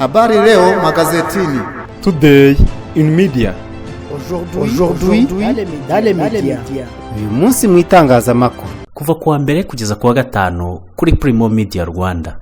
Habari leo magazetini. Today in media. Aujourd'hui dans les médias. Uyu munsi mu itangazamakuru. Kuva kuwa mbere kugeza kuwa gatanu kuri Primo Media Rwanda.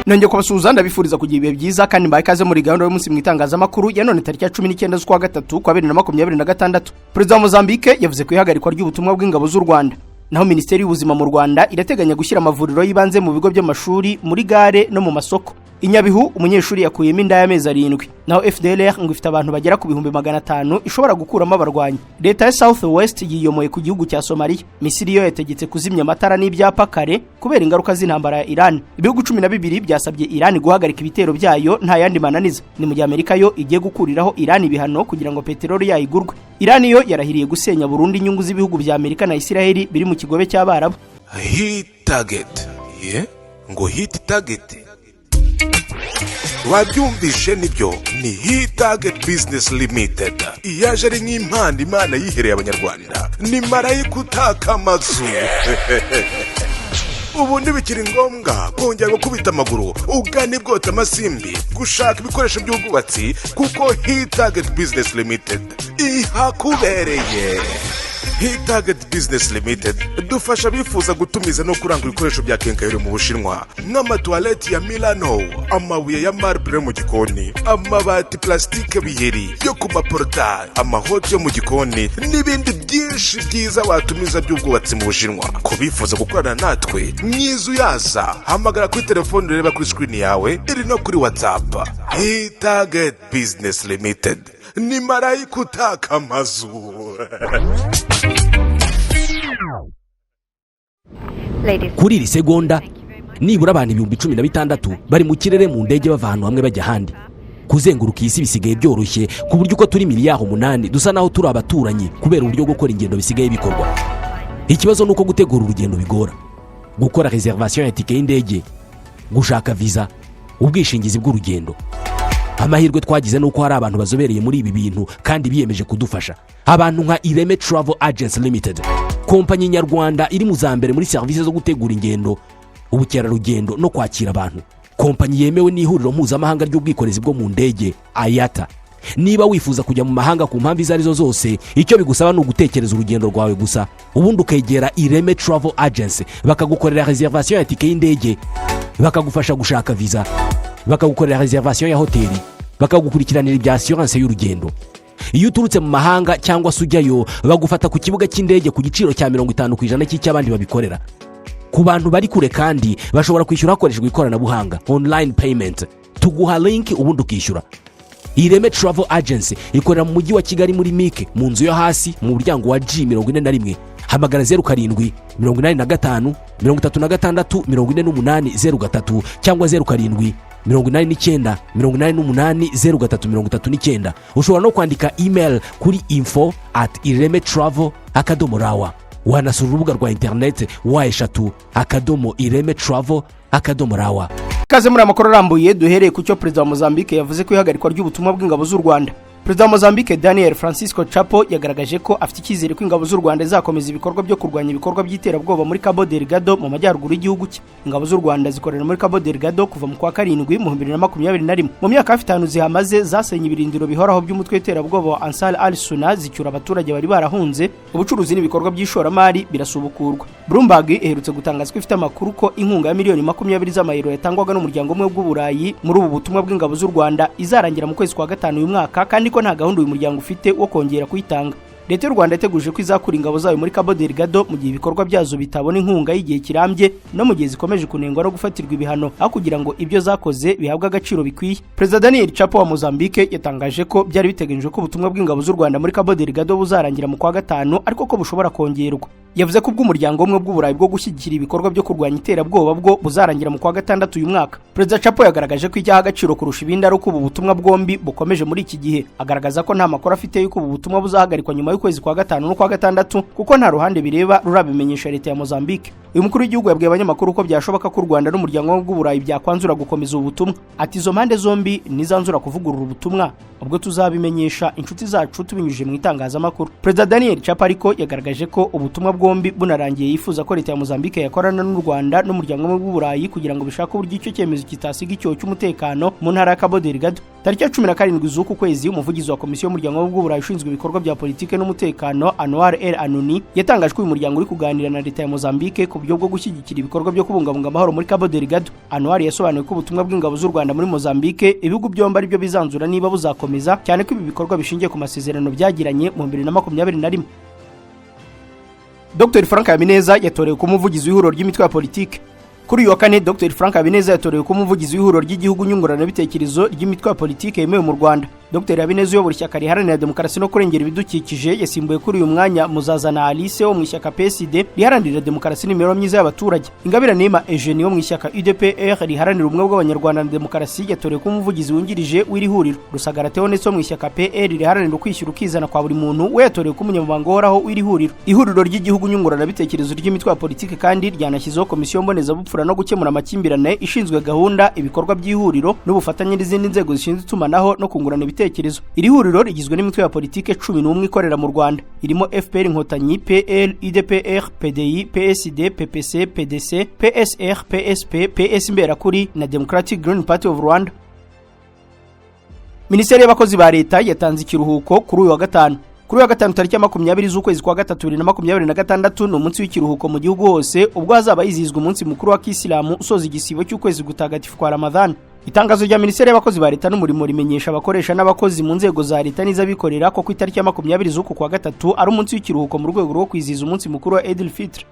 Nongeye kubasuhuza, ndabifuriza kugira ibihe byiza kandi mbaye ikaze muri gahunda y'umunsi mu itangazamakuru ya none, tariki ya 19 z'ukwa gatatu kwa 2026. Perezida wa Mozambique yavuze ku ihagarikwa ry'ubutumwa bw'ingabo z'u Rwanda. Naho Minisiteri y'Ubuzima mu Rwanda irateganya gushyira amavuriro y'ibanze mu bigo by'amashuri, muri gare no mu masoko. I Nyabihu umunyeshuri yakuyemo inda y'amezi 7. Naho FDLR ngo ifite abantu bagera ku 500,000 ishobora gukuramo abarwanyi. Leta ya South West yiyomoye ku gihugu cya Somalia. Misiri yo yategetse kuzimya amatara n'ibyapa kare kubera ingaruka z'intambara ya Iran. Ibihugu 12 byasabye Iran guhagarika ibitero byayo nta yandi mananiza. Ni mu gihe Amerika yo igiye gukuriraho Iran ibihano kugira ngo peteroli yayo igurwe. Iran yo yarahiriye gusenya burundu inyungu z'ibihugu bya Amerika na Isiraheli biri mu kigobe cy'Abarabu. Hit Target, ye ngo Hit Target, wabyumvishe nibyo, ni Hit Target Business Limited iyaje ari nk'impano Imana yihereye Abanyarwanda. Ni marayika utaka amazu. Ubu ntibikiri ngombwa kongera gukubita amaguru ugana ibwota amasimbi gushaka ibikoresho by'ubwubatsi, kuko Hit Target Business Limited ihakubereye. Hit Target Business Limited dufasha abifuza gutumiza no kurangura ibikoresho bya quincaillerie mu Bushinwa, nk'amatuwarete ya Milano, amabuye ya marble mu gikoni, amabati plastique biheri yo ku maportail, amahoti yo mu gikoni n'ibindi byinshi byiza watumiza by'ubwubatsi mu Bushinwa. Ku bifuza gukorana natwe myiza uyaza, hamagara kuri telefone ureba kuri screen yawe, iri no kuri WhatsApp. Hit Target Business Limited ni marayika utaka amazu. Kuri iri segonda, nibura abantu 16,000 bari mu kirere mu ndege, bava ahantu hamwe bajya ahandi. Kuzenguruka iyi si bisigaye byoroshye, ku buryo uko turi miliyari 8 dusa naho turi abaturanyi, kubera uburyo gukora ingendo bisigaye bikorwa. Ikibazo ni uko gutegura urugendo bigora: gukora réservation ya tike y'indege, gushaka viza, ubwishingizi bw'urugendo. Amahirwe twagize ni uko hari abantu bazobereye muri ibi bintu kandi biyemeje kudufasha, abantu nka Ireme Travel Agency Limited, kompanyi nyarwanda iri mu za mbere muri serivisi zo gutegura ingendo, ubukerarugendo no kwakira abantu, kompanyi yemewe n'ihuriro mpuzamahanga ry'ubwikorezi bwo mu ndege, IATA. Niba wifuza kujya mu mahanga ku mpamvu izo arizo zose, icyo bigusaba ni ugutekereza urugendo rwawe gusa, ubundi ukegera Ireme Travel Agency, bakagukorera réservation ya tike y'indege, bakagufasha gushaka viza, bakagukorera réservation ya hoteli, bakagukurikiranira ibya assurance y'urugendo. Iyo uturutse mu mahanga cyangwa se ujyayo, bagufata ku kibuga cy'indege ku giciro cya 50% cy'icy'abandi babikorera. Ku bantu bari kure kandi, bashobora kwishyura hakoreshejwe ikoranabuhanga, online payment. Tuguha link ubundi ukishyura. Ireme Travel Agency ikorera mu Mujyi wa Kigali, muri MIC, mu nzu yo hasi, mu muryango wa G 41. Hamagara 0785364803 cyangwa 0789880339. Ushobora no kwandika email kuri info@iremetravel.rw. Wanasura urubuga rwa interineti www.iremetravel.rw. Ikaze muri amakuru arambuye. Duhereye ku cyo perezida wa Mozambique yavuze ku ihagarikwa ry'ubutumwa bw'ingabo z'u Rwanda. Perezida wa Mozambique, Daniel Francisco Chapo, yagaragaje ko afite icyizere ko ingabo z'u Rwanda zizakomeza ibikorwa byo kurwanya ibikorwa by'iterabwoba muri Cabo Delgado, mu majyaruguru y'igihugu cye. Ingabo z'u Rwanda zikorera muri Cabo Delgado kuva mu kwa karindwi mu 2021. Mu myaka hafi 5 zihamaze, zasenye ibirindiro bihoraho by'umutwe w'iterabwoba wa Ansar al Suna, zicyura abaturage bari barahunze, ubucuruzi n'ibikorwa by'ishoramari birasubukurwa. Bloomberg iherutse gutangaza ko ifite amakuru ko inkunga ya miliyoni 20 z'amayero yatangwaga n'Umuryango Umwe bw'Uburayi muri ubu butumwa bw'ingabo z'u Rwanda izarangira mu kwezi kwa gatanu uyu mwaka, kandi ko nta gahunda uyu muryango ufite wo kongera kuyitanga. Leta y'u Rwanda yateguje ko izakura ingabo zayo muri Cabo Delgado mu gihe ibikorwa byazo bitabona inkunga y'igihe kirambye, no mu gihe zikomeje kunengwa no gufatirwa ibihano aho kugira ngo ibyo zakoze bihabwe agaciro bikwiye. Perezida Daniel Chapo wa Mozambique yatangaje ko byari biteganyijwe ko ubutumwa bw'ingabo z'u Rwanda muri Cabo Delgado buzarangira mu kwa gatanu, ariko ko bushobora kongerwa. Yavuze ko ubw'Umuryango Umwe bw'Uburayi bwo gushyigikira ibikorwa byo kurwanya iterabwoba bwo buzarangira mu kwa gatandatu uyu mwaka. Perezida Chapo yagaragaje ko icyaha agaciro kurusha ibindi ari uko ubu butumwa bwombi bukomeje muri iki gihe, agaragaza ko nta makuru afite y'uko ubu butumwa buzahagarikwa nyuma y'ukwezi kwa gatanu n'ukwa gatandatu, kuko nta ruhande bireba rurabimenyesha leta ya Mozambique. Uyu mukuru w'igihugu yabwiye abanyamakuru ko byashoboka ko u Rwanda n'umuryango w'Uburayi byakwanzura gukomeza ubu butumwa. Ati izo mpande zombi nizanzura kuvugurura ubutumwa, ubwo tuzabimenyesha inshuti zacu tubinyujije mu itangazamakuru. Perezida Daniel Chapo ariko yagaragaje ko ubutumwa bwombi bunarangiye yifuza ko leta ya Mozambique yakorana n'u Rwanda n'umuryango w'Uburayi kugira ngo bishake uburyo icyo cyemezo kitasiga icyoho cy'umutekano mu ntara ya Cabo Delgado. Tariki ya 17 z'uku kwezi, umuvugizi wa komisiyo y'umuryango w'Uburayi ushinzwe ibikorwa bya politike n'umutekano Anwar El Anouni yatangaje ko uyu muryango uri kuganira na leta ya Mozambique ku buryo bwo gushyigikira ibikorwa byo kubungabunga amahoro muri Cabo Delgado. Anwar yasobanuye ko ubutumwa bw'ingabo z'u Rwanda muri Mozambique ibihugu byombi ari byo bizanzura niba buzakomeza, cyane ko ibi bikorwa bishingiye ku masezerano byagiranye mu 2021. Dr Frank Habineza yatorewe kuba umuvugizi w'ihuriro ry'imitwe ya politike. Kuri uyu wa kane, Dr Frank Habineza yatorewe kuba umuvugizi w'ihuriro ry'igihugu nyunguranabitekerezo ry'imitwe ya politike yemewe mu Rwanda. Dr Habineza uyobora ishyaka riharanira demokarasi no kurengera ibidukikije yasimbuye kuri uyu mwanya Muzazana Alice wo mu ishyaka PSD riharanira demokarasi n'imibereho myiza y'abaturage. Ingabire Neema Eugenie wo mu ishyaka UDPR riharanira ubumwe bw'Abanyarwanda na demokarasi yatorewe kuba umuvugizi wungirije w'iri huriro. Rusagara Theoneste wo mu ishyaka PL riharanira ukwishyura ukizana kwa buri muntu we yatorewe kuba umunyamabanga uhoraho w'iri huriro. Ihuriro ry'igihugu nyunguranabitekerezo ry'imitwe ya politike kandi ryanashyizeho komisiyo mbonezabupfura no gukemura amakimbirane ishinzwe gahunda, ibikorwa by'ihuriro n'ubufatanye n'izindi nzego zishinzwe itumanaho no kungurana ibitekerezo. Iri huriro rigizwe n'imitwe ya politike 11 ikorera mu Rwanda, irimo FPR Inkotanyi, PL, UDPR, PDI, PSD, PPC, PDC, PSR, PSP, PS Imberakuri na Democratic Green Party of Rwanda. Minisiteri y'abakozi ba leta yatanze ikiruhuko kuri uyu wa gatanu. Kuri wa gatanu tariki ya 20 z'ukwezi kwa gatatu 2026 ni umunsi w'ikiruhuko mu gihugu hose, ubwo hazaba hizihizwa umunsi mukuru wa Kisilamu usoza igisibo cy'ukwezi gutagatifu kwa Ramadhan. Itangazo rya Minisiteri y'abakozi ba leta n'umurimo rimenyesha abakoresha n'abakozi mu nzego za leta n'iz'abikorera ko ku itariki ya 20 z'uku kwa gatatu ari umunsi w'ikiruhuko mu rwego rwo kwizihiza umunsi mukuru wa Eid al-Fitr.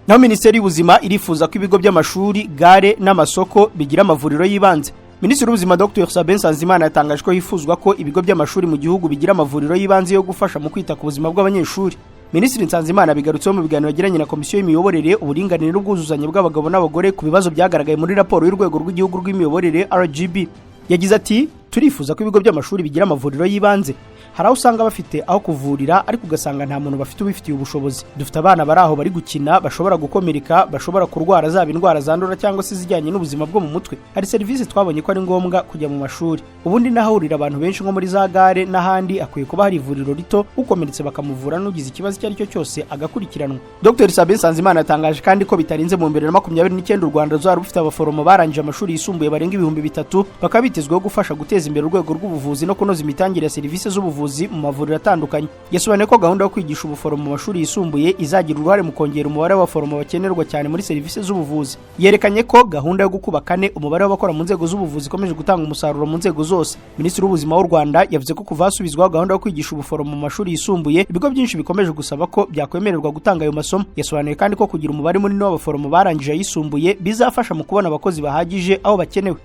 Naho Minisiteri y'ubuzima irifuza ko ibigo by'amashuri, gare n'amasoko bigira amavuriro y'ibanze. Minisitiri w'ubuzima Dr Sabin Nsanzimana yatangaje ko hifuzwa ko ibigo by'amashuri mu gihugu bigira amavuriro y'ibanze yo gufasha mu kwita ku buzima bw'abanyeshuri. Minisitiri Nsanzimana bigarutseho mu biganiro yagiranye na Komisiyo y'imiyoborere, uburinganire n'ubwuzuzanye bw'abagabo n'abagore ku bibazo byagaragaye muri raporo y'urwego rw'igihugu rw'imiyoborere RGB. Yagize ati turifuza ko ibigo by'amashuri bigira amavuriro y'ibanze. Hari aho usanga bafite aho kuvurira ariko ugasanga nta muntu bafite ubifitiye ubushobozi. Dufite abana bari aho bari gukina, bashobora gukomereka, bashobora kurwara zaba indwara zandura cyangwa se izijyanye n'ubuzima bwo mu mutwe. Hari serivisi twabonye ko ari ngombwa kujya mu mashuri. Ubundi n'ahahurira abantu benshi nko muri za gare n'ahandi akwiye kuba hari ivuriro rito, ukomeretse bakamuvura n'ugize ikibazo icyo ari cyo cyose agakurikiranwa. Dr Sabin Nsanzimana yatangaje kandi ko bitarenze mu 2029 u Rwanda ruzaba rufite abaforomo barangije amashuri yisumbuye barenga 3000, bakaba bitezweho gufasha guteza imbere urwego rw'ubuvuzi no kunoza imitangire ya serivisi z'ubuvuzi mu mavuriro atandukanye. Yasobanuye ko gahunda yo kwigisha ubuforomo mu mashuri yisumbuye izagira uruhare mu kongera umubare w'abaforomo bakenerwa cyane muri serivisi z'ubuvuzi. Yerekanye ko gahunda yo gukuba kane umubare w'abakora mu nzego z'ubuvuzi ikomeje gutanga umusaruro mu nzego zose. Minisitiri w'ubuzima w'u Rwanda yavuze ko kuva hasubizwaho gahunda yo kwigisha ubuforomo mu mashuri yisumbuye, ibigo byinshi bikomeje gusaba ko byakwemererwa gutanga ayo masomo. Yasobanuye kandi ko kugira umubare munini w'abaforomo barangije ayisumbuye bizafasha mu kubona abakozi bahagije aho bakenewe.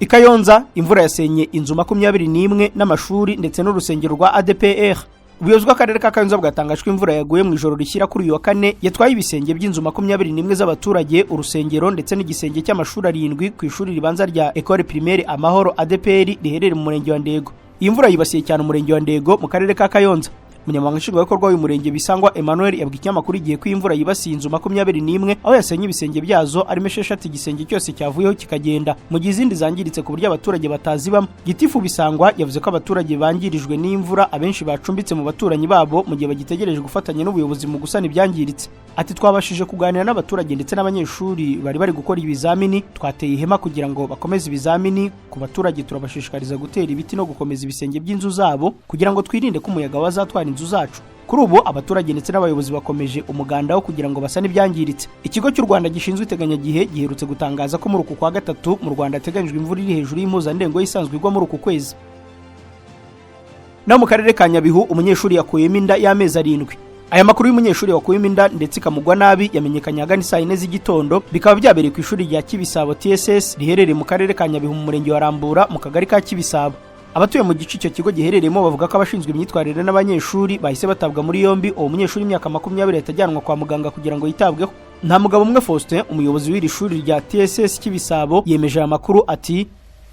I Kayonza imvura yasenye inzu 21 n'amashuri ndetse n'urusengero rwa ADPR. Ubuyobozi bw'akarere ka Kayonza bwatangaje ko imvura yaguye mu ijoro rishyira kuri uyu wa kane yatwaye ibisenge by'inzu 21 z'abaturage, urusengero ndetse n'igisenge cy'amashuri 7 ku ishuri ribanza rya Ecole Primaire Amahoro ADPR riherereye mu murenge wa Ndego. Iyi mvura yibasiye cyane umurenge wa Ndego mu karere ka Kayonza. Umunyamabanga nshingwabikorwa w'uyu murenge Bisangwa Emmanuel yabwiye ikinyamakuru Igihe ko imvura yibasiye inzu 21 aho yasenye ibisenge byazo arimo 6 igisenge cyose cyavuyeho kikagenda, mu gihe izindi zangiritse ku buryo abaturage batazibamo. Gitifu Bisangwa yavuze ko abaturage bangirijwe n'imvura abenshi bacumbitse mu baturanyi babo mu gihe bagitegereje gufatanya n'ubuyobozi mu gusana ibyangiritse. Ati twabashije kuganira n'abaturage ndetse n'abanyeshuri bari gukora ibizamini, twateye ihema kugira ngo bakomeze ibizamini. Ku baturage turabashishikariza gutera ibiti no gukomeza ibisenge by'inzu zabo kugira ngo twirinde ko umuyaga wazatwara inzu zacu. Kuri ubu abaturage ndetse n'abayobozi bakomeje umuganda wo kugira ngo basane ibyangiritse. Ikigo cy'u Rwanda gishinzwe iteganyagihe giherutse gutangaza ko muri uku kwa gatatu mu Rwanda hateganyijwe imvura iri hejuru y'impuzandengo isanzwe igwa muri uku kwezi. Naho mu karere ka Nyabihu umunyeshuri yakuyemo inda y'amezi 7. Aya makuru y'umunyeshuri wakuyemo inda ndetse ikamugwa nabi yamenyekanye ahagana saa 4 z'igitondo, bikaba byabereye ku ishuri rya Kibisabo TSS riherereye mu karere ka Nyabihu mu murenge wa Rambura mu kagari ka Kibisabo. Abatuye mu gice icyo kigo giherereyemo bavuga ko abashinzwe imyitwarire n'abanyeshuri bahise batabwa muri yombi. Uwo munyeshuri imyaka 20 yatajyanwa kwa muganga kugira ngo yitabweho. Nta mugabo umwe Faustin, umuyobozi w'iri shuri rya TSS Kibisabo, yemeje aya makuru ati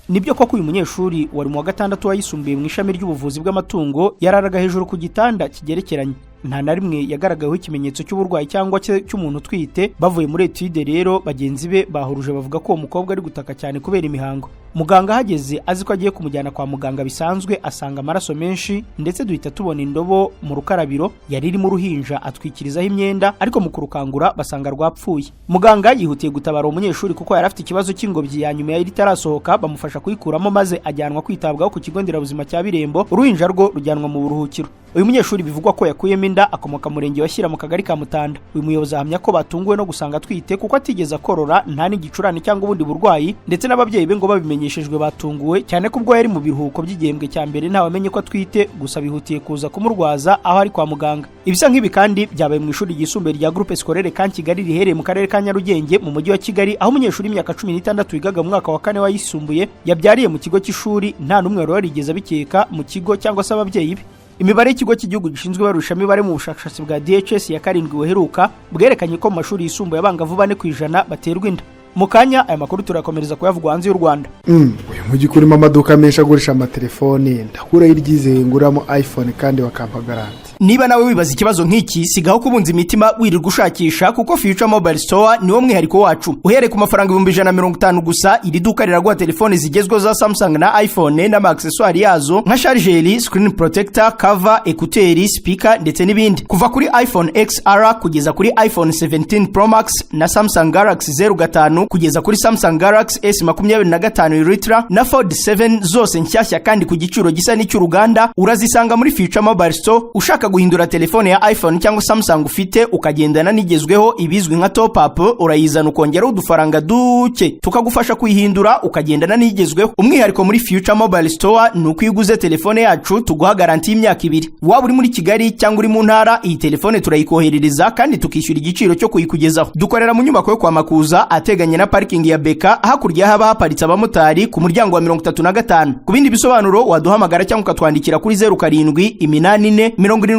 nibyo koko uyu munyeshuri wari mu wa gatandatu wayisumbuye mu ishami ry'ubuvuzi bw'amatungo yararaga hejuru ku gitanda kigerekeranye. Nta na rimwe yagaragaweho ikimenyetso cy'uburwayi cyangwa cy'umuntu utwite. Bavuye muri étude rero, bagenzi be bahuruje bavuga ko uwo mukobwa ari gutaka cyane kubera imihango. Muganga ahageze, azi ko agiye kumujyana kwa muganga bisanzwe, asanga amaraso menshi, ndetse duhita tubona indobo mu rukarabiro yari irimo uruhinja, atwikirizaho imyenda, ariko mu kurukangura basanga rwapfuye. Muganga yihutiye gutabara uwo munyeshuri kuko yari afite ikibazo cy'ingobyi ya nyuma yari itarasohoka, bamufasha kuyikuramo maze ajyanwa kwitabwaho ku kigo nderabuzima cya Birembo, uruhinja rwo rujyanwa mu buruhukiro. Uyu munyeshuri bivugwa ko yakuyemo inda akomoka murenge wa Shyira mu kagari ka Mutanda. Uyu muyobozi ahamya ko batunguwe no gusanga atwite kuko atigeze akorora, nta n'igicurane cyangwa ubundi burwayi, ndetse n'ababyeyi be ngo babimenyeshejwe batunguwe cyane ko ubwo yari mu biruhuko by'igihembwe cya mbere ntawamenye ko atwite, gusa bihutiye kuza kumurwaza aho ari kwa muganga. Ibisa nk'ibi kandi byabaye mu ishuri ryisumbuye rya Groupe Scolaire Camp Kigali riherereye mu karere ka Nyarugenge mu mujyi wa Kigali, aho umunyeshuri w'imyaka 16 wigaga mu mwaka wa kane wayisumbuye yabyariye mu kigo cy'ishuri, nta n'umwe wari warigeze abikeka mu kigo cyangwa se ababyeyi be. Imibare y'ikigo cy'igihugu gishinzwe ibarurishamibare mu bushakashatsi bwa DHS ya karindwi buheruka bwerekanye ko mu mashuri yisumbuye abangavu 4% baterwa inda. Mu kanya aya makuru turakomereza kuyavugwa hanze y'u Rwanda. Uyu mujyi urimo amaduka menshi agurisha amatelefoni, ndakuraho iryizeye nguramo iPhone kandi bakampa garantie? Niba nawe wibaza ikibazo nk'iki, sigaho kubunza imitima wirirwa ushakisha, kuko Future Mobile Store niwo mwihariko wacu. Uhereye ku mafaranga 150,000 gusa, iri duka riraguha telefoni zigezweho za Samsung na iPhone n'ama accessoires yazo nka charger, screen protector, cover, écouteurs, speaker ndetse n'ibindi, kuva kuri iPhone XR kugeza kuri iPhone 17 Pro Max na Samsung Galaxy 05 kugeza kuri Samsung Galaxy S 25 Ultra na Fold 7, zose nshyashya kandi ku giciro gisa n'icy'uruganda, urazisanga muri Future Mobile Store. Ushaka guhindura telefone ya iPhone cyangwa Samsung ufite ukagendana n'igezweho, ibizwi nka top up, urayizana ukongeraho udufaranga duke tukagufasha kuyihindura ukagendana n'igezweho. Umwihariko muri Future Mobile Store ni uko iyo uguze telefone yacu tuguha garantie y'imyaka 2. Waba uri muri Kigali cyangwa uri mu ntara, iyi telefone turayikoherereza kandi tukishyura igiciro cyo kuyikugezaho. Dukorera mu nyubako yo kwa Makuza ateganye na parikingi ya Beka, hakurya haba haparitse abamotari, ku muryango wa 35. Ku bindi bisobanuro waduhamagara cyangwa ukatwandikira kuri 0784 72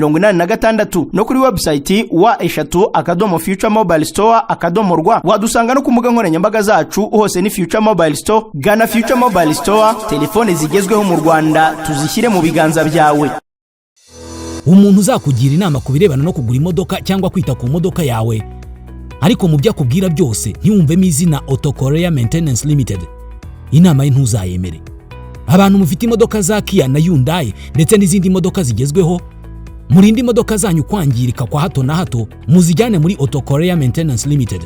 86 no kuri website www.futuremobilestore.rw. Wadusanga no ku mbuga nkoranyambaga zacu, hose ni Future Mobile Store. Gana Future Mobile Store, telefone zigezweho mu Rwanda tuzishyire mu biganza byawe. Umuntu uzakugira inama ku birebana no kugura imodoka cyangwa kwita ku modoka yawe, ariko mu byo akubwira byose ntiwumvemo izina Auto Korea Maintenance Limited, inama ye ntuzayemere. Abantu mufite imodoka za Kia na Hyundai ndetse n'izindi modoka zigezweho, murinde imodoka zanyu kwangirika kwa hato na hato, muzijyane muri Auto Korea Maintenance Limited.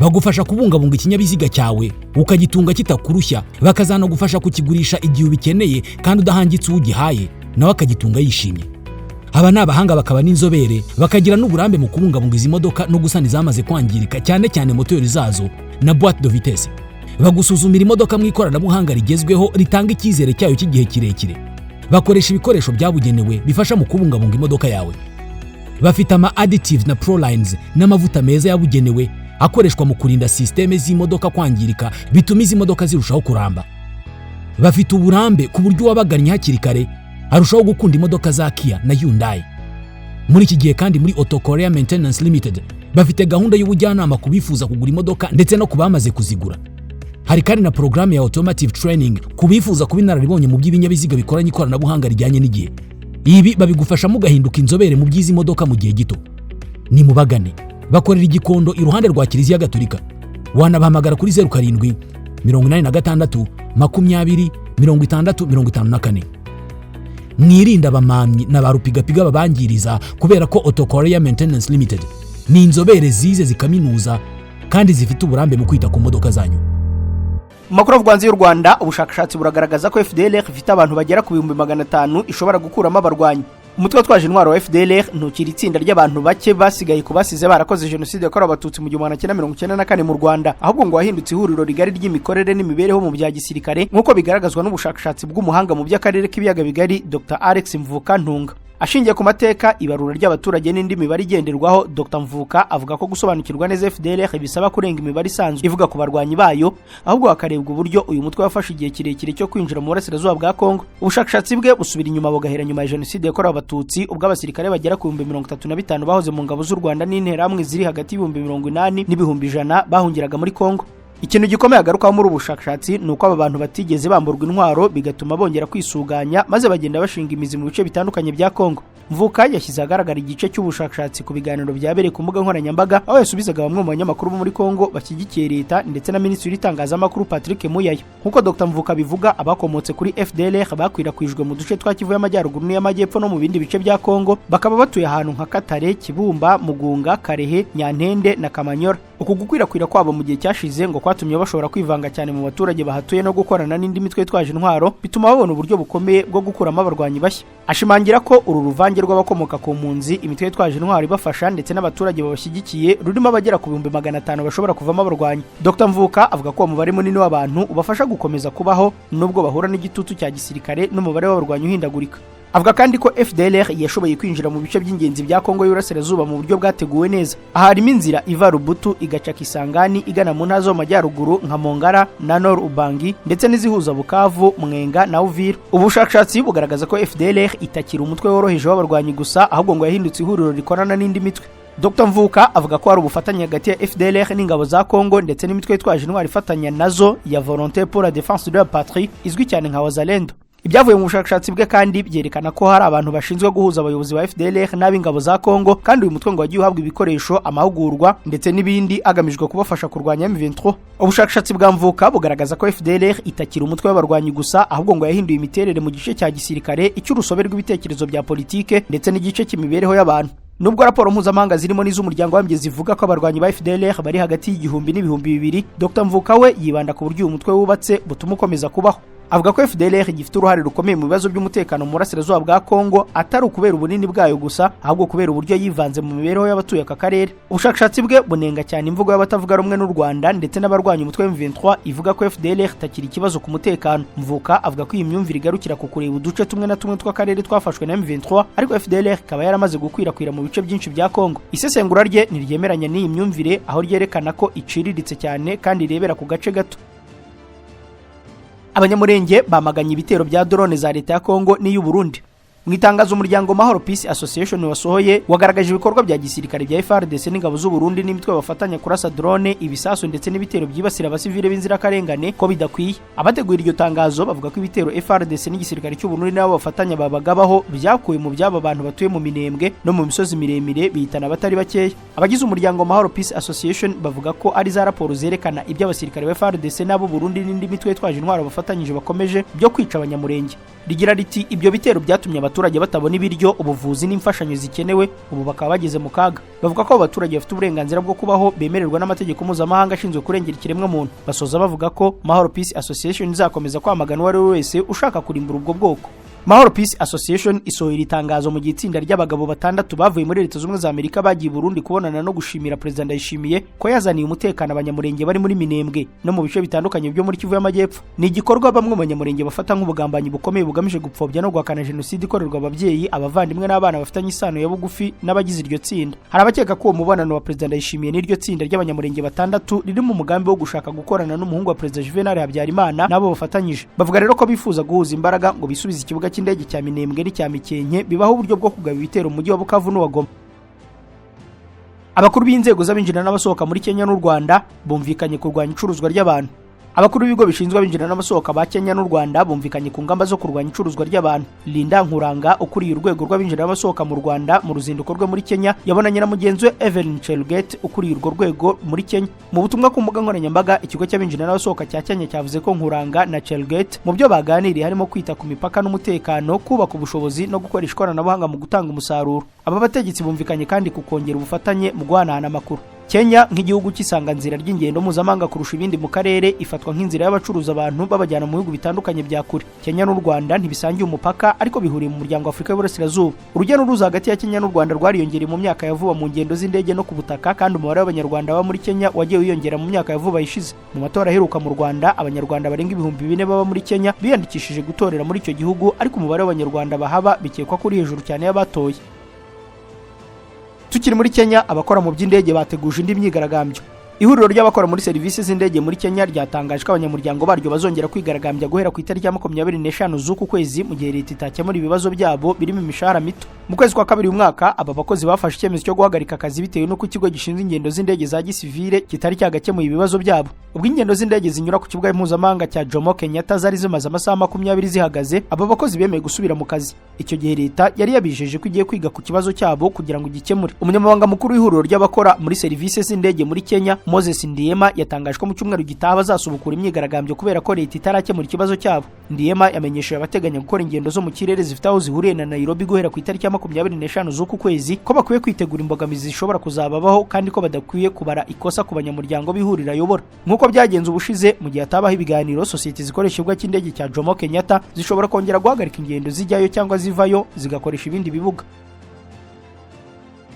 Bagufasha kubungabunga ikinyabiziga cyawe ukagitunga kitakurushya, bakazanagufasha kukigurisha igihe ubikeneye kandi udahangitse uwo ugihaye, nawe akagitunga yishimye. Aba ni abahanga bakaba n'inzobere, bakagira n'uburambe mu kubungabunga izi modoka no gusana izamaze kwangirika, cyane cyane moteri zazo na boîte de vitesse. Bagusuzumira imodoka mu ikoranabuhanga rigezweho ritanga icyizere cyayo cy'igihe kirekire. Bakoresha ibikoresho byabugenewe bifasha mu kubungabunga imodoka yawe. Bafite ama additives na prolines n'amavuta meza yabugenewe akoreshwa mu kurinda système z'imodoka kwangirika, bituma izi modoka zirushaho kuramba. Bafite uburambe ku buryo uwabagannye hakiri kare arushaho gukunda imodoka za Kia na Hyundai. Muri iki gihe kandi muri Auto Korea Maintenance Limited bafite gahunda y'ubujyanama ku bifuza kugura imodoka ndetse no ku bamaze kuzigura. Hari kandi na porogaramu ya automotive training ku bifuza kuba inararibonye mu by'ibinyabiziga bikoranye ikoranabuhanga rijyanye n'igihe. Ibi babigufashamo ugahinduka inzobere mu by'izi modoka mu gihe gito. Ni mubagane, bakorera i Gikondo iruhande rwa Kiliziya Gatolika. Wanabahamagara kuri 0786 20 60 54. Mwirinde abamamyi na ba rupigapiga babangiriza, kubera ko Auto Korea Maintenance Limited ni inzobere zize zikaminuza kandi zifite uburambe mu kwita ku modoka zanyu. Mu makuru avugwa hanze y'u Rwanda, ubushakashatsi buragaragaza ko FDLR ifite abantu bagera ku 500,000 ishobora gukuramo abarwanyi. Umutwe watwaje intwaro wa FDLR ntukiri itsinda ry'abantu bake basigaye ku basize barakoze jenoside yakorewe Abatutsi mu 1994 mu Rwanda, ahubwo ngo wahindutse ihuriro rigari ry'imikorere n'imibereho mu bya gisirikare, nk'uko bigaragazwa n'ubushakashatsi bw'umuhanga mu by'akarere k'ibiyaga bigari Dr Alex Mvuka Ntunga. Ashingiye ku mateka, ibarura ry'abaturage n'indi mibare igenderwaho, Dr Mvuka avuga ko gusobanukirwa neza FDLR bisaba kurenga imibare isanzwe ivuga ku barwanyi bayo, ahubwo hakarebwa uburyo uyu mutwe wafashe igihe kirekire cyo kwinjira mu burasirazuba bwa Kongo. Ubushakashatsi bwe busubira inyuma bugahera nyuma ya jenoside yakorewe Abatutsi, ubwo abasirikare bagera ku 35,000 bahoze mu ngabo z'u Rwanda n'interahamwe ziri hagati y'80,000 n'ibihumbi 100 bahungiraga muri Kongo. Ikintu gikomeye agarukaho muri ubu bushakashatsi ni uko aba bantu batigeze bamburwa intwaro, bigatuma bongera kwisuganya maze bagenda bashinga imizi mu bice bitandukanye bya Kongo. Mvuka yashyize ahagaragara igice cy'ubushakashatsi ku biganiro byabereye ku mbuga nkoranyambaga, aho yasubizaga bamwe mu banyamakuru bo muri Kongo bashyigikiye leta ndetse na minisitiri w'itangazamakuru Patrick Muyaya. Nk'uko Dr Mvuka bivuga, abakomotse kuri FDLR bakwirakwijwe mu duce twa Kivu y'Amajyaruguru n'iy'Amajyepfo no mu bindi bice bya Kongo, bakaba batuye ahantu nka Katare, Kibumba, Mugunga, Karehe, Nyantende na Kamanyora. Uku gukwirakwira kwabo mu gihe cyashize ngo kwatumye bashobora kwivanga cyane mu baturage bahatuye no gukorana n'indi mitwe yitwaje intwaro, bituma babona uburyo bukomeye bwo gukuramo abarwanyi bashya. Ashimangira ko uru ruvange rw'abakomoka ku mpunzi, imitwe yitwaje intwaro ibafasha ndetse n'abaturage babashyigikiye rurimo abagera ku 500,000 bashobora kuvamo abarwanyi. Dr Mvuka avuga ko uwo mubare munini w'abantu ubafasha gukomeza kubaho nubwo bahura n'igitutu cya gisirikare n'umubare w'abarwanyi uhindagurika. Avuga kandi ko FDLR yashoboye kwinjira mu bice by'ingenzi bya Kongo y'Iburasirazuba mu buryo bwateguwe neza. Aha harimo inzira iva Rubutu igaca Kisangani igana mu ntara zo mu majyaruguru nka Mongara na Nord Ubangi, ndetse n'izihuza Bukavu, Mwenga na Uvira. Ubushakashatsi bugaragaza ko FDLR itakiri umutwe woroheje w'abarwanyi gusa, ahubwo ngo yahindutse ihuriro rikorana n'indi mitwe. Dr Mvuka avuga ko hari ubufatanye hagati ya FDLR n'ingabo za Kongo ndetse n'imitwe yitwaje intwaro ifatanya nazo ya Volonté pour la défense de la patrie, izwi cyane nka Wazalendo. Ibyavuye mu bushakashatsi bwe kandi byerekana ko hari abantu bashinzwe guhuza abayobozi ba FDLR n'ab'ingabo za Kongo, kandi uyu mutwe ngo wagiye uhabwa ibikoresho, amahugurwa ndetse n'ibindi agamijwe kubafasha kurwanya M23. Ubushakashatsi bwa Mvuka bugaragaza ko FDLR itakiri umutwe w'abarwanyi gusa, ahubwo ngo yahinduye imiterere mu gice cya gisirikare, icy'urusobe rw'ibitekerezo bya politike ndetse n'igice cy'imibereho y'abantu. Nubwo raporo mpuzamahanga zirimo n'iz'umuryango w'abibumbye zivuga ko abarwanyi ba FDLR bari hagati y'1,000 n'ibihumbi 2, Dr Mvuka we yibanda ku buryo uyu mutwe wubatse butuma ukomeza kubaho. Avuga ko FDLR gifite uruhare rukomeye mu bibazo by'umutekano mu burasirazuba bwa Kongo, atari ukubera ubunini bwayo gusa, ahubwo kubera uburyo yivanze mu mibereho y'abatuye aka karere. Ubushakashatsi bwe bunenga cyane imvugo y'abatavuga rumwe n'u Rwanda ndetse n'abarwanya umutwe M23 ivuga ko FDLR itakiri ikibazo ku mutekano. Mvuka avuga ko iyi myumvire igarukira ku kureba uduce tumwe na tumwe tw'akarere twafashwe na M23, ariko FDLR ikaba yaramaze gukwirakwira mu bice byinshi bya Kongo. Isesengura rye ntiryemeranya n'iyi myumvire, aho ryerekana ko iciriritse cyane kandi irebera ku gace gato. Abanyamurenge bamaganye ibitero bya drone za leta ya Kongo n'iy'u Burundi. Mu itangazo umuryango Mahoro Peace Association wasohoye, wagaragaje ibikorwa bya gisirikare bya FARDC n'ingabo z'u Burundi n'imitwe bafatanya kurasa drone, ibisasu ndetse n'ibitero byibasira abasivile b'inzirakarengane ko bidakwiye. Abateguye iryo tangazo bavuga ko ibitero FARDC n'igisirikare cy'u Burundi n'abo bafatanya babagabaho byakuye mu by'aba bantu batuye mu Minembwe no mu misozi miremire, bihitana abatari bakeya. Abagize umuryango Mahoro Peace Association bavuga ko ari za raporo zerekana ibyo abasirikare ba FARDC n'abo Burundi n'indi mitwe yitwaje intwaro bafatanyije bakomeje byo kwica Abanyamurenge. Rigira riti: "Ibyo bitero byatumye abaturage batabona ibiryo, ubuvuzi n'imfashanyo zikenewe, ubu bakaba bageze mu kaga." Bavuga ko abo baturage bafite uburenganzira bwo kubaho bemererwa n'amategeko mpuzamahanga ashinzwe kurengera ikiremwamuntu. Basoza bavuga ko Mahoro Peace Association izakomeza kwamagana uwo ari we wese ushaka kurimbura ubwo bwoko. Mahoro Peace Association isohora iri tangazo mu gihe itsinda ry'abagabo batandatu bavuye muri Leta Zunze Ubumwe za Amerika bagiye i Burundi kubonana no gushimira Perezida Ndayishimiye ko yazaniye umutekano Abanyamurenge bari muri Minembwe no mu bice bitandukanye byo muri Kivu y'Amajyepfo. Ni igikorwa bamwe mu Banyamurenge bafata nk'ubugambanyi bukomeye bugamije gupfobya no guhakana jenoside ikorerwa ababyeyi, abavandimwe n'abana bafitanye isano ya bugufi n'abagize iryo tsinda. Hari abakeka ko uwo mubonano wa Perezida Ndayishimiye n'iryo tsinda ry'Abanyamurenge batandatu riri mu mugambi wo gushaka gukorana n'umuhungu wa Perezida Juvenal Habyarimana n'abo bafatanyije. Bavuga rero ko bifuza guhuza imbaraga ngo bisubize ikibuga cy'indege cya Minembwe n'icya Mikenke, bibaho uburyo bwo kugaba ibitero mu mujyi wa Bukavu n'uwa Goma. Abakuru b'inzego z'abinjira n'abasohoka muri Kenya n'u Rwanda bumvikanye kurwanya icuruzwa ry'abantu. Abakuru b'ibigo bishinzwe abinjira n'abasohoka ba Kenya n'u Rwanda bumvikanye ku ngamba zo kurwanya icuruzwa ry'abantu. Linda Nkuranga, ukuriye urwego rw'abinjira n'abasohoka mu Rwanda, mu ruzinduko rwe muri Kenya yabonanye na mugenzi we Evelyn Chelget, ukuriye urwo rwego muri Kenya. Mu butumwa ku mbuga nkoranyambaga, ikigo cy'abinjira n'abasohoka cya Kenya cyavuze ko Nkuranga na Chelget mu byo baganiriye harimo kwita ku mipaka n'umutekano, kubaka ubushobozi no gukoresha ikoranabuhanga mu gutanga umusaruro. Aba bategetsi bumvikanye kandi ku kongera ubufatanye mu guhanahana amakuru. Kenya, nk'igihugu cy'isanganzira ry'ingendo mpuzamahanga kurusha ibindi mu karere, ifatwa nk'inzira y'abacuruza abantu babajyana mu bihugu bitandukanye bya kure. Kenya n'u Rwanda ntibisangiye umupaka, ariko bihuriye mu muryango wa Afurika y'Uburasirazuba. Urujya n'uruza hagati ya Kenya n'u Rwanda rwariyongereye mu myaka ya vuba mu ngendo z'indege no ku butaka, kandi umubare w'Abanyarwanda baba muri Kenya wagiye wiyongera mu myaka ya vuba ishize. Mu matora aheruka mu Rwanda, Abanyarwanda barenga 4,000 baba muri Kenya biyandikishije gutorera muri icyo gihugu, ariko umubare w'Abanyarwanda bahaba bikekwa ko uri hejuru cyane y'abatoye. Tukiri muri Kenya, abakora mu by'indege bateguje indi myigaragambyo. Ihuriro ry'abakora muri serivisi z'indege muri Kenya ryatangaje ko abanyamuryango baryo bazongera kwigaragambya guhera ku itariki ya 25 z'uku kwezi, mu gihe leta itakemura ibibazo byabo birimo imishahara mito. Mu kwezi kwa kabiri uyu mwaka, aba bakozi bafashe icyemezo cyo guhagarika akazi bitewe n'uko ikigo gishinzwe ingendo z'indege za gisivile kitari cyagakemuye ibibazo byabo. Ubwo ingendo z'indege zinyura ku kibuga mpuzamahanga cya Jomo Kenyatta zari zimaze amasaha 20 zihagaze, aba bakozi bemeye gusubira mu kazi. Icyo gihe leta yari yabijeje ko igiye kwiga ku kibazo cyabo kugira ngo igikemure. Umunyamabanga mukuru w'ihuriro ry'abakora muri serivisi z'indege muri Kenya, Moses Ndiema, yatangaje ko mu cyumweru gitaha bazasubukura imyigaragambyo kubera ko leta itarakemura ikibazo cyabo. Ndiema yamenyesheje abateganya gukora ingendo zo mu kirere zifite aho zihuriye na Nairobi guhera ku itariki ya 25 z'uku kwezi ko bakwiye kwitegura imbogamizi zishobora kuzababaho, kandi ko badakwiye kubara ikosa ku banyamuryango b'ihuriro ayobora. Nk'uko byagenze ubushize, mu gihe hatabaho ibiganiro, sosiyete zikoresha ikibuga cy'indege cya Jomo Kenyatta zishobora kongera guhagarika ingendo zijyayo cyangwa zivayo, zigakoresha ibindi bibuga.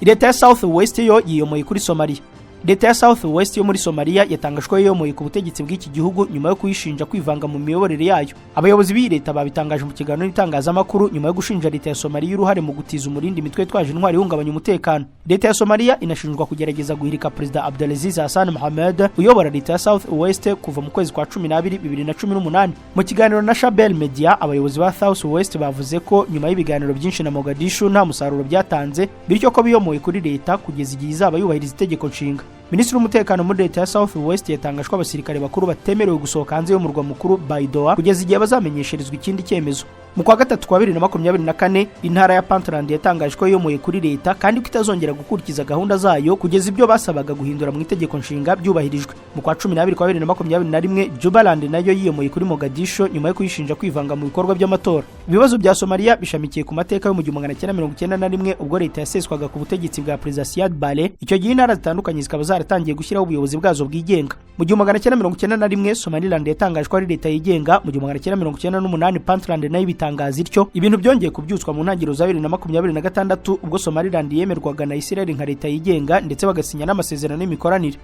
Leta ya South West yo yiyomoye kuri Somalia. Leta ya South West yo muri Somalia yatangaje ko yiyomoye ku butegetsi bw'iki gihugu nyuma yo kuyishinja kwivanga mu miyoborere yayo. Abayobozi b'iyi leta babitangaje mu kiganiro n'itangazamakuru nyuma yo gushinja leta ya Somalia uruhare mu gutiza umurindi imitwe yitwaje intwari ihungabanya umutekano. Leta ya Somalia inashinjwa kugerageza guhirika Perezida Abdelaziz Hassan Mohamed uyobora leta ya South West kuva mu kwezi kwa 12 2018. Mu kiganiro na Shabelle Media, abayobozi ba South West bavuze ko nyuma y'ibiganiro byinshi na Mogadishu nta musaruro byatanze, bityo ko biyomoye kuri leta kugeza igihe izaba yubahiriza itegeko nshinga. Minisitiri w'umutekano muri leta ya South West yatangaje ko abasirikare bakuru batemerewe gusohoka hanze y'umurwa mukuru Baidoa kugeza igihe bazamenyesherezwa ikindi cyemezo. Mu kwa gatatu kwa 2024, intara ya Puntland yatangaje ko yiyomoye kuri leta kandi ko itazongera gukurikiza gahunda zayo kugeza ibyo basabaga guhindura mu itegeko nshinga byubahirijwe. Mu kwa 12 kwa 2021, Jubaland nayo yiyomoye kuri Mogadishu nyuma yo kuyishinja kwivanga mu bikorwa by'amatora. Ibibazo bya Somalia bishamikiye ku mateka yo mu 1991, ubwo leta yaseswaga ku butegetsi bwa Perezida Siad Barre. Icyo gihe intara zitandukanye zikaba zaratangiye gushyiraho ubuyobozi bwazo bwigenga. Mu 1991, Somaliland yatangaje ko ari leta yigenga. Mu 1998, Puntland nayo ibitangaza ityo. Ibintu byongeye kubyutswa mu ntangiriro za 2026, ubwo Somaliland yemerwaga na Israel nka leta yigenga ndetse bagasinya n'amasezerano y'imikoranire.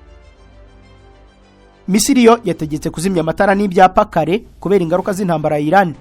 Misiri yo yategetse kuzimya amatara n'ibyapa kare kubera ingaruka z'intambara ya Iran.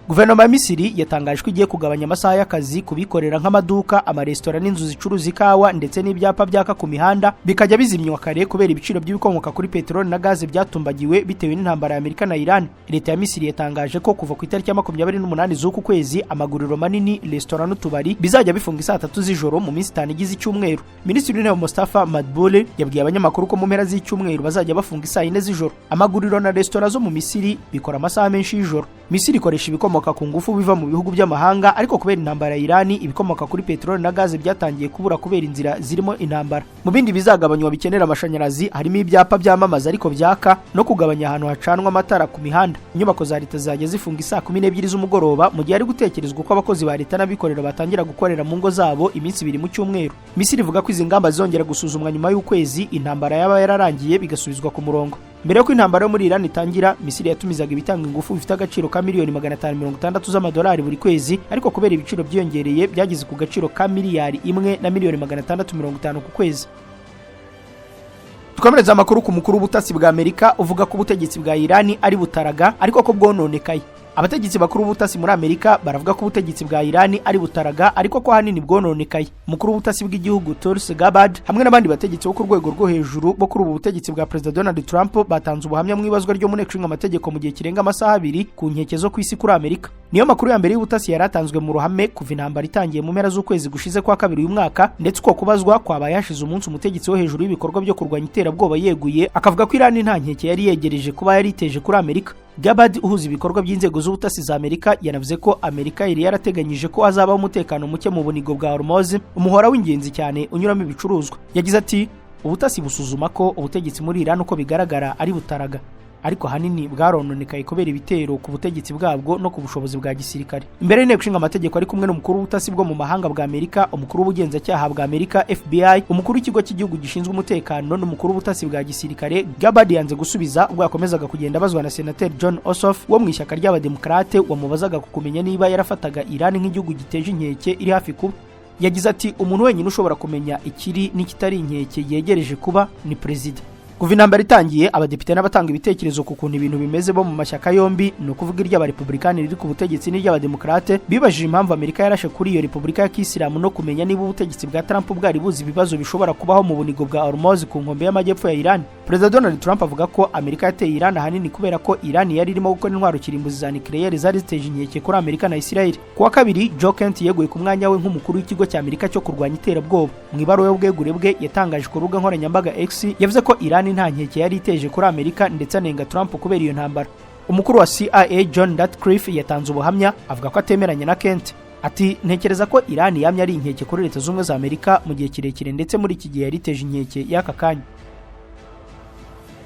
Guverinoma ya Misiri yatangaje ko igiye kugabanya amasaha y'akazi ku bikorera nk'amaduka, amaresitora n'inzu zicuruza ikawa, ndetse n'ibyapa byaka ku mihanda bikajya bizimywa kare kubera ibiciro by'ibikomoka kuri peteroli na gaze byatumbagiwe bitewe n'intambara ya Amerika na Iran. Leta ya Misiri yatangaje ko kuva ku itariki ya 28 z'uku kwezi, amaguriro manini, resitora n'utubari bizajya bifunga isaa 3 z'ijoro mu minsi 5 igize icyumweru. Minisitiri w'Intebe Mustafa Madbouli yabwiye abanyamakuru ko mu mpera z'icyumweru bazajya bafunga isaa 4 z'ijoro. Amaguriro na resitora zo mu Misiri bikora amasaha menshi y'ijoro. Misiri ikoresha ibikomoka ku ngufu biva mu bihugu by'amahanga, ariko kubera intambara ya Iran, ibikomoka kuri peteroli na gaze byatangiye kubura kubera inzira zirimo intambara. Mu bindi bizagabanywa bikenera amashanyarazi harimo ibyapa byamamaza ariko byaka, no kugabanya ahantu hacanwa amatara ku mihanda. Inyubako za leta zizajya zifunga isaa 12 z'umugoroba, mu gihe hari gutekerezwa uko abakozi ba leta n'abikorera batangira gukorera mu ngo zabo iminsi 2 mu cyumweru. Misiri ivuga ko izi ngamba zizongera gusuzumwa nyuma y'ukwezi intambara yaba yararangiye, bigasubizwa ku murongo. Mbere y'uko intambara yo muri Iran itangira, Misiri yatumizaga ibitanga ingufu bifite agaciro ka miliyoni 560 z'amadolari buri kwezi, ariko kubera ibiciro byiyongereye byageze ku gaciro ka miliyari 1 na miliyoni 650 ku kwezi. Dukomereza amakuru ku mukuru w'ubutasi bwa Amerika uvuga ko ubutegetsi bwa Iran ari butaraga ariko ko bwononekaye. Abategetsi bakuru b'ubutasi muri Amerika baravuga ko ubutegetsi bwa Iran ari butaraga ariko ko ahanini bwononekaye. Umukuru w'ubutasi bw'igihugu Tulsi Gabbard hamwe n'abandi bategetsi bo ku rwego rwo hejuru bo kuri ubu butegetsi bwa Perezida Donald Trump batanze ubuhamya mu ibazwa ryo mu nteko ishinga amategeko mu gihe kirenga amasaha 2 ku nkeke zo ku isi kuri Amerika. Niyo makuru ya mbere y'ubutasi yari atanzwe mu ruhame kuva intambara itangiye mu mpera z'ukwezi gushize kwa kabiri uyu mwaka, ndetse uko kubazwa kwabaye hashize umunsi umutegetsi wo hejuru w'ibikorwa byo kurwanya iterabwoba yeguye, akavuga ko Iran nta nkeke yari yegereje kuba yari iteje kuri Amerika. Gabbard uhuza ibikorwa by'inzego z'ubutasi za Amerika yanavuze ko Amerika yari yarateganyije ko hazabaho umutekano muke mu bunigo bwa Hormuz, umuhora w'ingenzi cyane unyuramo ibicuruzwa. Yagize ati: "Ubutasi busuzuma ko ubutegetsi muri Iran uko bigaragara ari butaraga, ariko ahanini bwarononekaye kubera ibitero ku butegetsi bwabwo no ku bushobozi bwa gisirikare." Imbere y'inteko ishinga amategeko ari kumwe n'umukuru w'ubutasi bwo mu mahanga bwa Amerika, umukuru w'ubugenzacyaha bwa Amerika FBI, umukuru w'ikigo cy'igihugu gishinzwe umutekano n'umukuru w'ubutasi bwa gisirikare, Gabbard yanze gusubiza ubwo yakomezaga kugenda abazwa na Senateri Jon Ossoff wo mu ishyaka ry'Abademokarate, wamubazaga ku kumenya niba yarafataga Iran nk'igihugu giteje inkeke iri hafi kuba. Yagize ati: "Umuntu wenyine ushobora kumenya ikiri n'ikitari inkeke yegereje kuba ni perezida." Kuva intambara itangiye, abadepite n'abatanga ibitekerezo ku kuntu ibintu bimeze bo mu mashyaka yombi, ni ukuvuga iry'Abarepublikani riri ku butegetsi n'iry'Abademokarate, bibajije impamvu Amerika yarashe kuri iyo Repubulika ya Kisilamu no kumenya niba ubutegetsi bwa Trump bwari buzi ibibazo bishobora kubaho mu bunigo bwa Hormuz ku nkombe y'amajyepfo ya Iran. Perezida Donald Trump avuga ko Amerika yateye Iran ahanini kubera ko Iran yari irimo gukora intwaro kirimbuzi za nucléaire zari ziteje inkeke kuri Amerika na Israel. Ku wa kabiri, Joe Kent yeguye ku mwanya we nk'umukuru w'ikigo cya Amerika cyo kurwanya iterabwoba. Mu ibaruwa y'ubwegure bwe yatangaje ku rubuga nkoranyambaga X, yavuze ko Iran nta nkeke yari iteje kuri Amerika, ndetse anenga Trump kubera iyo ntambara. Umukuru wa CIA John Ratcliffe yatanze ubuhamya avuga ko atemeranya na Kent. Ati: "Ntekereza ko Iran yamye ari inkeke kuri Leta Z'Ubumwe za Amerika mu gihe kirekire, ndetse muri iki gihe yari iteje inkeke y'aka kanya."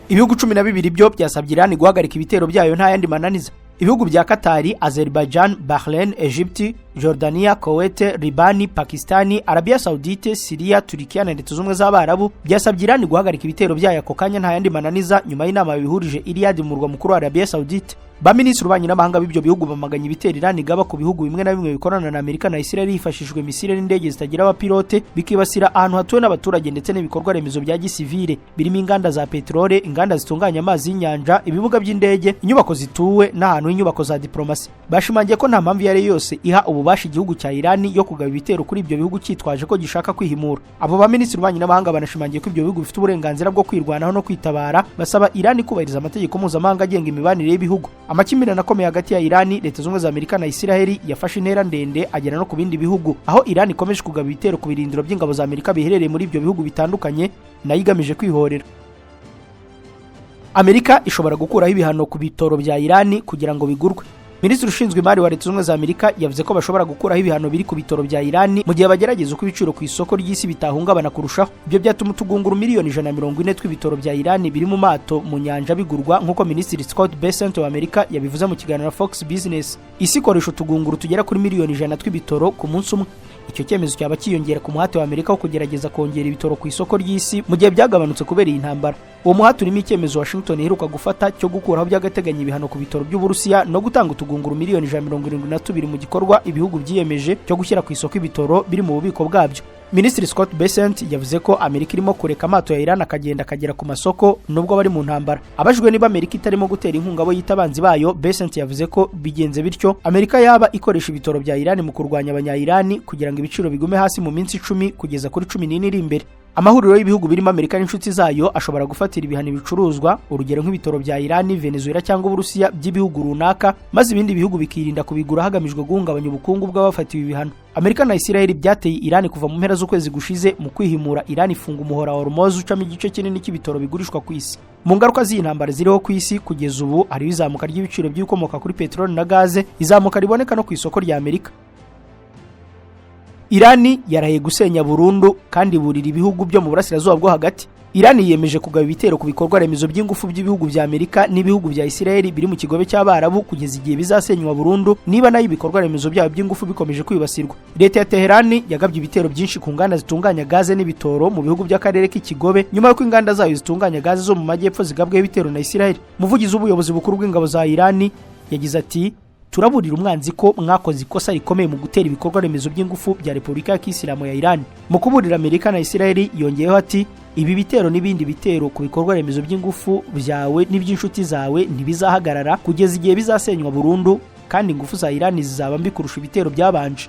Ibihugu 12 byo byasabye Iran guhagarika ibitero byayo nta yandi mananiza. Ibihugu bya Katari, Azerbaijan, Bahrain, Egypt, Jordania, Kuwait, Libani, Pakistani, Arabia Saudite, Syria, Turikiya na Leta Z'Ubumwe z'Abarabu byasabye Iran guhagarika ibitero byayo ako kanya nta yandi mananiza, nyuma y'inama bihurije i Riyadh mu murwa mukuru wa Arabia Saudite. Ba minisitiri w'ububanyi n'amahanga b'ibyo bihugu bamaganye ibitero Iran igaba ku bihugu bimwe na bimwe bikorana na Amerika na Israel hifashishijwe misile n'indege zitagira abapilote, bikibasira ahantu hatuwe n'abaturage ndetse n'ibikorwa remezo bya gisivile birimo inganda za peterole, inganda zitunganya amazi y'inyanja, ibibuga by'indege, inyubako zituwe n'ahantu h'inyubako za diplomasi. Bashimangiye ko nta mpamvu iyo ari yo yose iha ububasha igihugu cya Iran yo kugaba ibitero kuri ibyo bihugu cyitwaje ko gishaka kwihimura. Abo ba minisitiri w'ububanyi n'amahanga banashimangiye ko ibyo bihugu bifite uburenganzira bwo kwirwanaho no kwitabara, basaba Iran kubahiriza amategeko mpuzamahanga agenga imibanire y'ibihugu. Amakimbirane akomeye hagati ya Iran, Leta Zunze Ubumwe za Amerika na Israel yafashe intera ndende agera no ku bindi bihugu, aho Iran ikomeje kugaba ibitero ku birindiro by'ingabo za Amerika biherereye muri ibyo bihugu bitandukanye, nayo igamije kwihorera. Amerika ishobora gukuraho ibihano ku bitoro bya Iran kugira ngo bigurwe. Minisitiri ushinzwe imari wa Leta Zunze Ubumwe za Amerika yavuze ko bashobora gukuraho ibihano biri ku bitoro bya Iran mu gihe bagerageza uko ibiciro ku isoko ry'isi bitahungabana kurushaho. Ibyo byatuma utugunguru miliyoni 140 tw'ibitoro bya Iran biri mu mato mu nyanja bigurwa, nk'uko Minisitiri Scott Bessent wa Amerika yabivuze mu kiganiro na Fox Business. Isi ikoresha utugunguru tugera kuri miliyoni 100 tw'ibitoro ku munsi umwe. Icyo cyemezo cyaba cyiyongera ku muhate wa Amerika wo kugerageza kongera ibitoro ku isoko ry'isi mu gihe byagabanutse kubera iyi ntambara. Uwo muhate urimo icyemezo Washington iheruka gufata cyo gukuraho by'agateganyo ibihano ku bitoro by'Uburusiya no gutanga utugunguru miliyoni 172 mu gikorwa ibihugu byiyemeje cyo gushyira ku isoko ibitoro biri mu bubiko bwabyo. Minisitiri Scott Bessent yavuze ko Amerika irimo kureka amato ya Iran akagenda akagera ku masoko nubwo bari mu ntambara. Abajijwe niba Amerika itarimo gutera inkunga abo yita abanzi bayo, Bessent yavuze ko bigenze bityo Amerika yaba ikoresha ibitoro bya Iran mu kurwanya abanya-Iran kugira ngo ibiciro bigume hasi mu minsi 10 kugeza kuri 14 iri imbere. Amahuriro y'ibihugu birimo Amerika n'inshuti zayo ashobora gufatira ibihano ibicuruzwa, urugero nk'ibitoro bya Iran, Venezuela cyangwa Uburusiya by'ibihugu runaka, maze ibindi bihugu bikirinda kubigura hagamijwe guhungabanya ubukungu bw'abafatiwe ibihano. Amerika na Israel byateye Iran kuva mu mpera z'ukwezi gushize. Mu kwihimura, Iran ifunga umuhora wa Hormuz ucamo igice kinini cy'ibitoro bigurishwa ku isi. Mu ngaruka z'iyi ntambara ziriho ku isi kugeza ubu hariho izamuka ry'ibiciro by'ibikomoka kuri peteroli na gaze, izamuka riboneka no ku isoko rya Amerika. Irani yarahiye gusenya burundu kandi burira ibihugu byo mu burasirazuba bwo hagati. Irani yiyemeje kugaba ibitero ku bikorwa remezo by'ingufu by'ibihugu bya Amerika n'ibihugu bya Israel biri mu kigobe cy'Abarabu kugeza igihe bizasenywa burundu, niba nayo ibikorwa remezo byabo by'ingufu bikomeje kwibasirwa. Leta ya Teherani yagabye ibitero byinshi ku nganda zitunganya gaze n'ibitoro mu bihugu by'akarere k'ikigobe, nyuma y'uko inganda zayo zitunganya gaze zo mu majyepfo zigabweho ibitero na Israel. Umuvugizi w'ubuyobozi bukuru bw'ingabo za Irani yagize ati: "Turaburira umwanzi ko mwakoze ikosa rikomeye mu gutera ibikorwa remezo by'ingufu bya Repubulika ya Kisilamu ya Iran." Mu kuburira Amerika na Israel yongeyeho ati: "Ibi bitero n'ibindi bitero ku bikorwa remezo by'ingufu byawe n'iby'inshuti zawe ntibizahagarara kugeza igihe bizasenywa burundu, kandi ingufu za Iran zizaba mbi kurusha ibitero byabanje."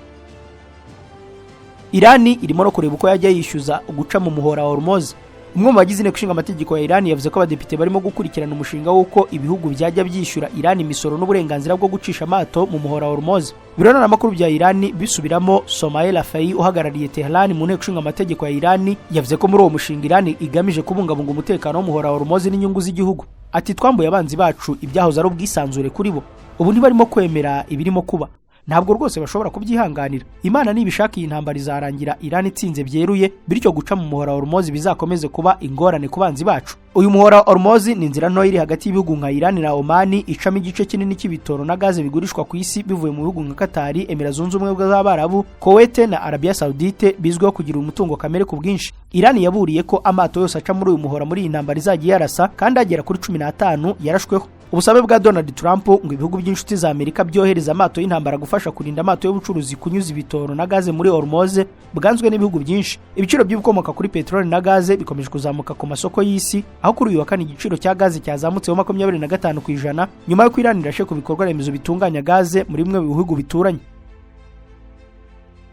Irani irimo no kureba uko yajya yishyuza guca mu muhora wa Hormuz. Umwe mu bagize inteko ishinga amategeko ya Iran yavuze ko abadepite barimo gukurikirana umushinga w'uko ibihugu byajya byishyura Iran imisoro n'uburenganzira bwo gucisha amato mu muhora wa Hormuz. Ibiro ntaramakuru bya Iran bisubiramo Somayeh Rafai uhagarariye Tehran mu nteko ishinga amategeko ya Iran, yavuze ko muri uwo mushinga Iran igamije kubungabunga umutekano w'umuhora wa Hormuz n'inyungu z'igihugu. Ati: "Twambuye abanzi bacu ibyahoze ari ubwisanzure kuri bo. Ubu ntibarimo kwemera ibirimo kuba, ntabwo rwose bashobora kubyihanganira. Imana nibishaka iyi ntambara izarangira Iran itsinze byeruye, bityo guca mu muhora wa Hormuz bizakomeze kuba ingorane ku banzi bacu." Uyu muhora wa Hormuz ni inzira ntoya iri hagati y'ibihugu nka Iran na Oman, icamo igice kinini cy'ibitoro na gaze bigurishwa ku isi bivuye mu bihugu nka Qatar, Emira Zunze Ubumwe z'Abarabu, Kuwait na Arabia Saudite bizwiho kugira umutungo kamere ku bwinshi. Iran yaburiye ko amato yose aca muri uyu muhora muri iyi ntambara izajya yarasa, kandi agera kuri 15 yarashweho. Ubusabe bwa Donald Trump ngo ibihugu by'inshuti za Amerika byohereza amato y'intambara gufasha kurinda amato y'ubucuruzi kunyuza ibitoro na gaze muri Hormuz bwanzwe n'ibihugu byinshi. Ibiciro by'ibikomoka kuri peteroli na gaze bikomeje kuzamuka ku masoko y'isi, aho Aho kuri uyu wa kane igiciro cya gaze cyazamutseho 25% nyuma yo Irani irashe ku bikorwa remezo bitunganya gaze muri bimwe mu bihugu bituranye.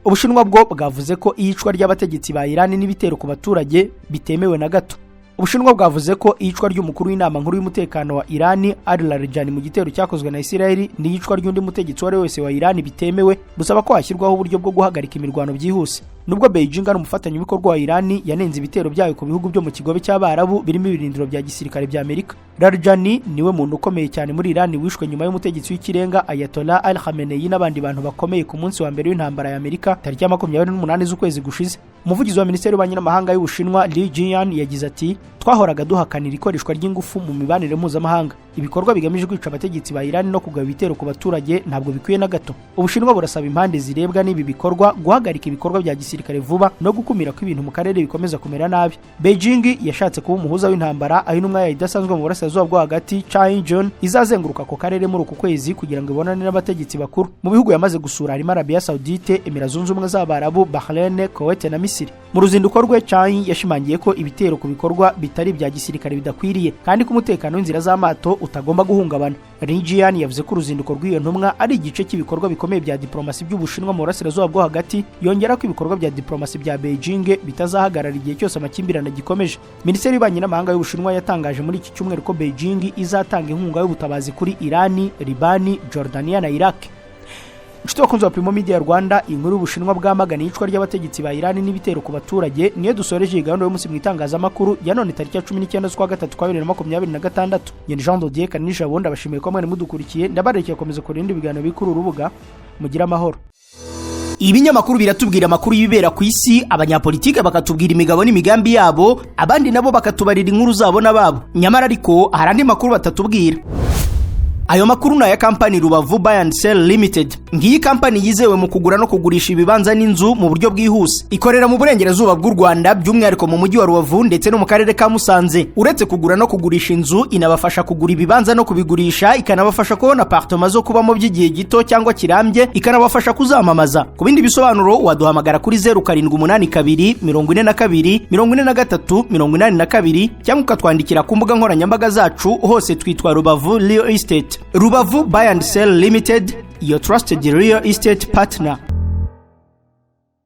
Ubushinwa bwo bwavuze ko iyicwa ry'abategetsi ba Irani n'ibitero ku baturage bitemewe na gato. Ubushinwa bwavuze ko iyicwa ry'umukuru w'inama nkuru y'umutekano wa Irani, Ali Larijani, mu gitero cyakozwe na Isirayeli n'iyicwa ry'undi mutegetsi uwo ari we wese wa Irani bitemewe, busaba ko hashyirwaho uburyo bwo guhagarika imirwano byihuse. Nubwo Beijing ari umufatanyabikorwa wa Irani, yanenze ibitero byayo ku bihugu byo mu Kigobe cy'Abarabu birimo ibirindiro bya gisirikare bya Amerika. Larijani niwe muntu ukomeye cyane muri Irani wishwe nyuma y'umutegetsi w'ikirenga Ayatollah Ali Khamenei n'abandi bantu bakomeye ku munsi wa mbere w'intambara ya Amerika, tariki ya 28 z'ukwezi gushize. Umuvugizi wa Minisiteri y'Ububanyi n'Amahanga y'Ubushinwa, Li Jian, yagize ati: "Twahoraga duhakanira ikoreshwa ry'ingufu mu mibanire mpuzamahanga. Ibikorwa bigamije kwica abategetsi ba Irani no kugaba ibitero ku baturage ntabwo bikwiye na gato." Ubushinwa burasaba impande zirebwa n'ibi bikorwa guhagarika ibikorwa bya gisirikare vuba no gukumira ko ibintu mu karere bikomeza kumera nabi. Beijing yashatse kuba umuhuza w'intambara, aho intumwa yayo idasanzwe mu Burasirazuba bwo Hagati, Chai Jun, izazenguruka ako karere muri uku kwezi kugira ngo ibonane n'abategetsi bakuru. Mu bihugu yamaze gusura harimo Arabia Saudite, Emira Zunze Ubumwe z'Abarabu, Bahrain, Kuwait na Misiri. Mu ruzinduko rwe, Chai yashimangiye ko ibitero ku bikorwa bitari ibya gisirikare bidakwiriye kandi ko umutekano w'inzira z'amato utagomba guhungabana. Li Jian yavuze ko uruzinduko rw'iyo ntumwa ari igice cy'ibikorwa bikomeye bya diplomasi by'Ubushinwa mu Burasirazuba bwo Hagati, yongera ko ibikorwa bya diplomasi bya Beijing bitazahagarara igihe cyose amakimbirane agikomeje. Minisiteri y'Ububanyi n'Amahanga y'Ubushinwa yatangaje muri iki cyumweru ko Beijing izatanga inkunga y'ubutabazi kuri Irani, Libani, Jordania na Iraq. Inshuti bakunzi wa Primo Media Rwanda, inkuru y'Ubushinwa bwamagana iyicwa ry'abategetsi ba Irani n'ibitero ku baturage niyo dusoreje iyi gahunda y'umunsi mu itangazamakuru ya none, tariki ya 19 z'ukwa gatatu kwa 2026. Ngeni Jean Dodier Kanisha, ndabashimiye ko mwari mudukurikiye, ndabarekeye gukomeza kurinda ibiganiro biri kuri uru rubuga. Mugire amahoro. Ibinyamakuru biratubwira amakuru y'ibibera ku isi, abanyapolitike bakatubwira imigabo n'imigambi yabo, abandi nabo bakatubarira inkuru zabo n'ababo. Nyamara ariko hari andi makuru batatubwira. Ayo makuru ni aya kampani Rubavu Buy and Sell Limited. Ngiyi kampani yizewe mu kugura no kugurisha ibibanza n'inzu mu buryo bwihuse. Ikorera mu Burengerazuba bw'u Rwanda, by'umwihariko mu mujyi wa Rubavu ndetse no mu karere ka Musanze. Uretse kugura no kugurisha inzu, inabafasha kugura ibibanza no kubigurisha, ikanabafasha kubona apartema zo kubamo by'igihe gito cyangwa kirambye, ikanabafasha kuzamamaza. Ku bindi bisobanuro waduhamagara kuri 0782 42 43 82 cyangwa ukatwandikira ku mbuga nkoranyambaga zacu, hose twitwa Rubavu Real Estate. Rubavu Buy and Sell Limited, your trusted real estate partner.